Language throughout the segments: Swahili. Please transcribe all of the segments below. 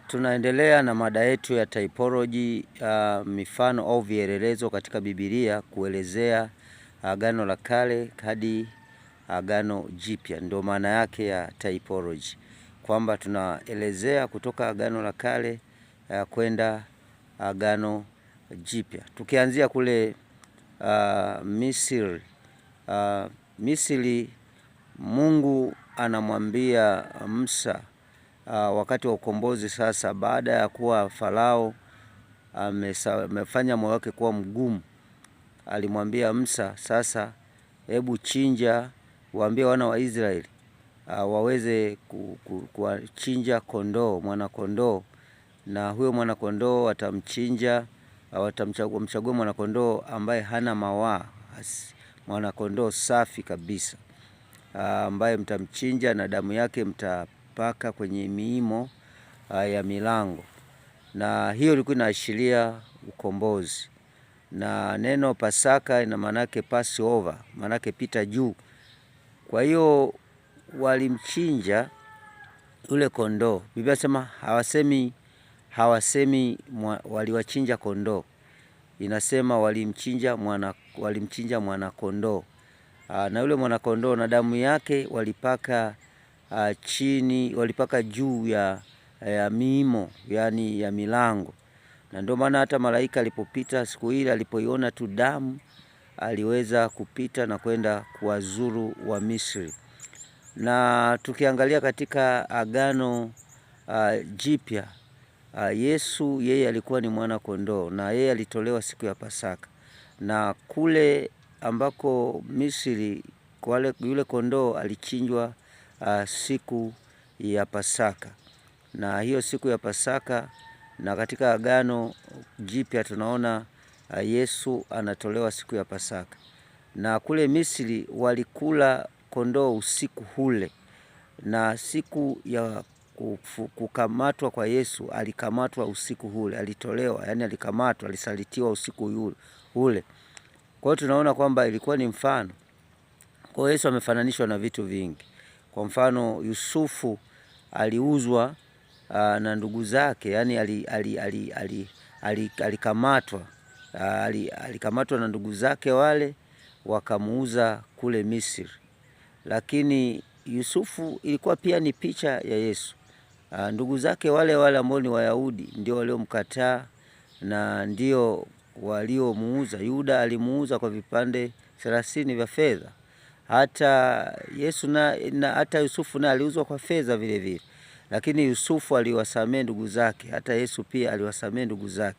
Tunaendelea na mada yetu ya typology, mifano au vielelezo katika Biblia kuelezea Agano la Kale hadi Agano Jipya. Ndio maana yake ya typology, kwamba tunaelezea kutoka Agano la Kale kwenda Agano Jipya, tukianzia kule Misri. Misri, Mungu anamwambia Musa wakati wa ukombozi sasa, baada ya kuwa Farao amefanya moyo wake kuwa mgumu, alimwambia Musa, sasa hebu chinja, waambie wana wa Israeli waweze kuchinja kondoo, mwana kondoo, na huyo mwana kondoo watamchinja, watamchagua mchague mwana kondoo ambaye hana mawaa, mwana kondoo safi kabisa, ambaye mtamchinja na damu yake mtapaka kwenye miimo ya milango, na hiyo ilikuwa inaashiria ukombozi. Na neno Pasaka ina maana yake Passover, maana yake pita juu. Kwa hiyo walimchinja yule kondoo. Biblia sema hawasemi waliwachinja kondoo, inasema walimchinja mwana kondoo, na yule mwana kondoo na damu yake walipaka chini, walipaka juu ya miimo, yani ya milango. Na ndio maana hata malaika alipopita siku ile, alipoiona tu damu aliweza kupita na kwenda kuwazuru wa Misri. Na tukiangalia katika Agano Jipya, Yesu yeye alikuwa ni mwana kondoo na yeye alitolewa siku ya Pasaka, na kule ambako Misri wale, yule kondoo alichinjwa siku ya Pasaka, na hiyo siku ya Pasaka, na katika Agano Jipya tunaona Yesu anatolewa siku ya Pasaka, na kule Misri walikula kondoo usiku hule, na siku ya kukamatwa kwa Yesu alikamatwa usiku hule, alitolewa, yani alikamatwa, alisalitiwa usiku ule. Kwa hiyo tunaona kwamba ilikuwa ni mfano. Kwa hiyo Yesu amefananishwa na vitu vingi. Kwa mfano Yusufu aliuzwa na ndugu zake, yani alikamatwa alikamatwa na ndugu zake wale wakamuuza kule Misri. Lakini Yusufu ilikuwa pia ni picha ya Yesu. Ndugu zake wale wale ambao ni Wayahudi ndio waliomkataa na ndio waliomuuza. Yuda alimuuza kwa vipande 30 vya fedha. Hata Yesu na hata Yusufu naye aliuzwa kwa fedha vile vile, lakini Yusufu aliwasamee ndugu zake, hata Yesu pia aliwasamee ndugu zake.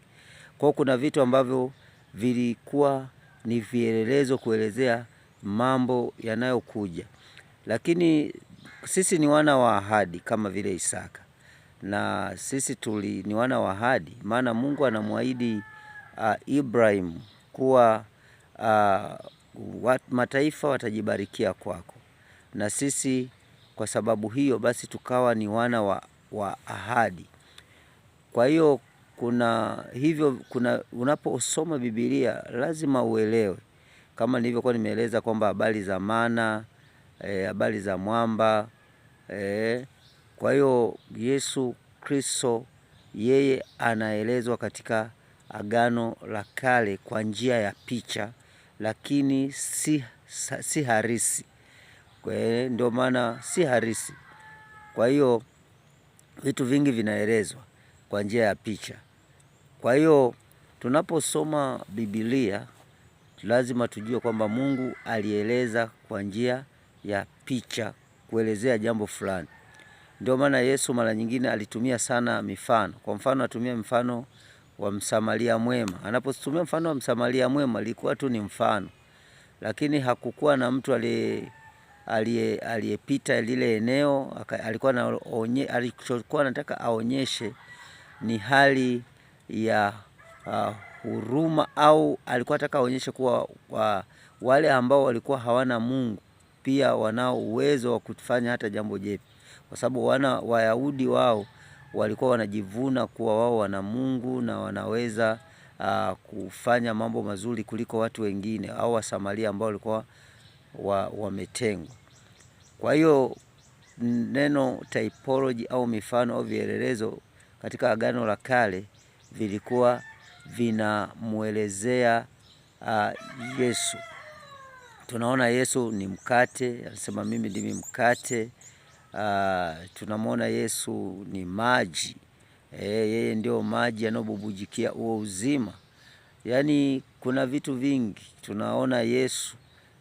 Kwa kuna vitu ambavyo vilikuwa ni vielelezo kuelezea mambo yanayokuja, lakini sisi ni wana wa ahadi kama vile Isaka, na sisi tuli ni wana wa ahadi, maana Mungu anamwahidi Ibrahim kuwa mataifa watajibarikia kwako, na sisi kwa sababu hiyo basi tukawa ni wana wa ahadi. Kwa hiyo kuna hivyo, kuna unaposoma Biblia lazima uelewe kama nilivyokuwa nimeeleza kwamba habari za mana, habari za mwamba. Kwa hiyo Yesu Kristo yeye anaelezwa katika Agano la Kale kwa njia ya picha, lakini si harisi. Ndio maana si harisi. Kwa hiyo vitu vingi vinaelezwa kwa njia ya picha. Kwa hiyo tunaposoma Biblia lazima tujue kwamba Mungu alieleza kwa njia ya picha kuelezea jambo fulani. Ndio maana Yesu mara nyingine alitumia sana mifano. Kwa mfano atumia mfano wa Msamaria mwema. Anapotumia mfano wa Msamaria mwema ilikuwa tu ni mfano, lakini hakukuwa na mtu aliyepita lile eneo. Alikuwa na alichokuwa anataka aonyeshe ni hali ya huruma, au alikuwa anataka aonyeshe kuwa wale ambao walikuwa hawana Mungu pia wanao uwezo wa kufanya hata jambo jema, kwa sababu wana Wayahudi wao walikuwa wanajivuna kuwa wao wana Mungu na wanaweza kufanya mambo mazuri kuliko watu wengine au Wasamaria ambao walikuwa wametengwa. Kwa hiyo neno typology au mifano au vielelezo katika Agano la Kale vilikuwa vinamwelezea Yesu. Tunaona Yesu ni mkate, anasema mimi ndimi mkate. Tunamwona Yesu ni maji. Yeye ndio maji yanayobubujikia huo uzima. Yaani kuna vitu vingi tunaona Yesu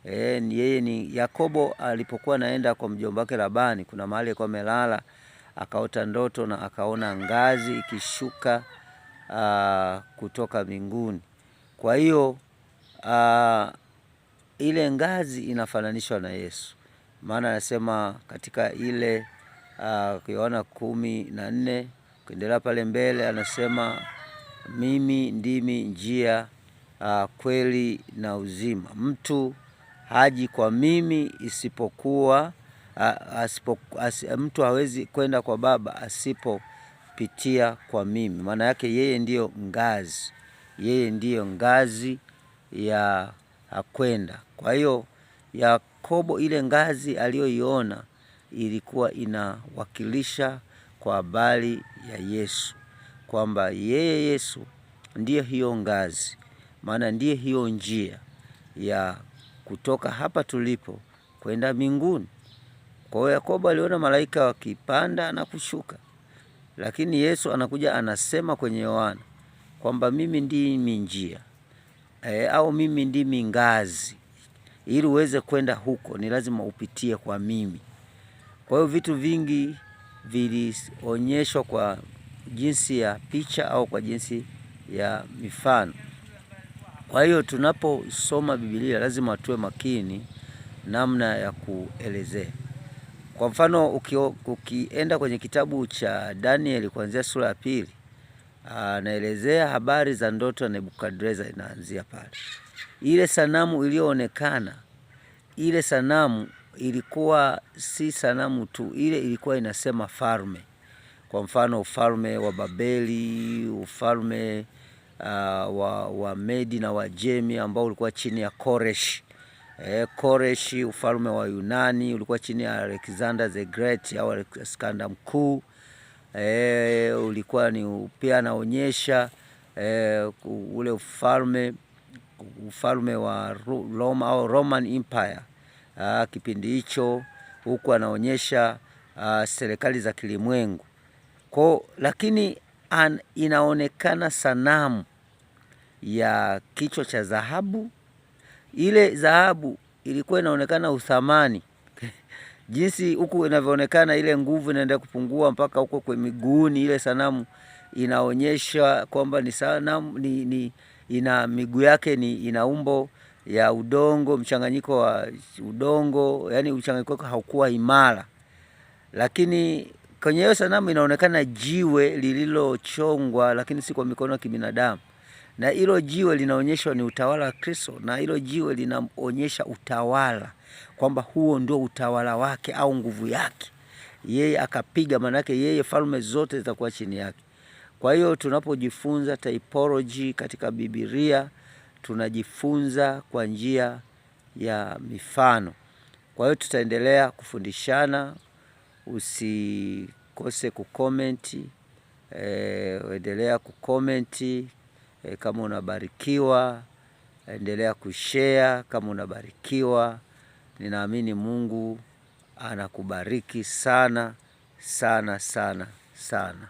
yeye ni Yakobo alipokuwa naenda kwa mjomba wake Labani, kuna mahali alikuwa amelala akaota ndoto na akaona ngazi ikishuka kutoka mbinguni. Kwa hiyo ile ngazi inafananishwa na Yesu, maana anasema katika ile Yohana 14 ukiendelea pale mbele anasema mimi ndimi njia, kweli na uzima. Mtu haji kwa mimi isipokuwa mtu hawezi kwenda kwa Baba asipopitia kwa mimi. Maana yake yeye ndiyo ngazi, yeye ndiyo ngazi ya kwenda. Kwa hiyo Yakobo, ile ngazi aliyoiona ilikuwa inawakilisha kwa habari ya Yesu, kwamba yeye Yesu ndiye hiyo ngazi, maana ndiye hiyo njia ya kutoka hapa tulipo kwenda mbinguni. Kwa hiyo Yakobo aliona malaika wakipanda na kushuka, lakini Yesu anakuja anasema kwenye Yohana kwamba mimi ndimi njia au mimi ndimi ngazi. Ili uweze kwenda huko ni lazima upitie kwa mimi. Kwa hiyo vitu vingi vilionyeshwa kwa jinsi ya picha au kwa jinsi ya mifano. Kwa hiyo tunaposoma Biblia lazima tuwe makini namna ya kuelezea. Kwa mfano ukienda kwenye kitabu cha Danieli kuanzia sura ya 2, anaelezea habari za ndoto ya Nebukadreza, inaanzia pale. Ile sanamu iliyoonekana, ile sanamu ilikuwa si sanamu tu, ile ilikuwa inasema falme. Kwa mfano ufalme wa Babeli, ufalme wa Medi na Wajemi ambao ulikuwa chini ya Koresh. Koresh, ufalme wa Yunani ulikuwa chini ya Alexander the Great au Alexander Mkuu. Ulikuwa ni pia anaonyesha ule ufalme wa Roma au Roman Empire kipindi hicho, huku anaonyesha serikali za kilimwengu. Kwa lakini inaonekana sanamu ya kichwa cha dhahabu. Ile dhahabu ilikuwa inaonekana uthamani jinsi huku inavyoonekana, ile nguvu inaendelea kupungua mpaka huko kwa miguuni. Ile sanamu inaonyesha kwamba ni sanamu ni ina miguu yake ni ina umbo ya udongo, mchanganyiko wa udongo, yani mchanganyiko wake haukuwa imara. Lakini kwenye hiyo sanamu inaonekana jiwe lililochongwa, lakini si kwa mikono ya kibinadamu, na hilo jiwe linaonyeshwa ni utawala wa Kristo, na hilo jiwe linaonyesha utawala kwamba huo ndio utawala wake au nguvu yake. Yeye akapiga, maanake yeye falme zote zitakuwa chini yake. Kwa hiyo tunapojifunza typology katika Biblia tunajifunza kwa njia ya mifano. Kwa hiyo tutaendelea kufundishana, usikose kukomenti, endelea kukomenti kama unabarikiwa, endelea kushare kama unabarikiwa. Ninaamini Mungu anakubariki sana sana sana sana.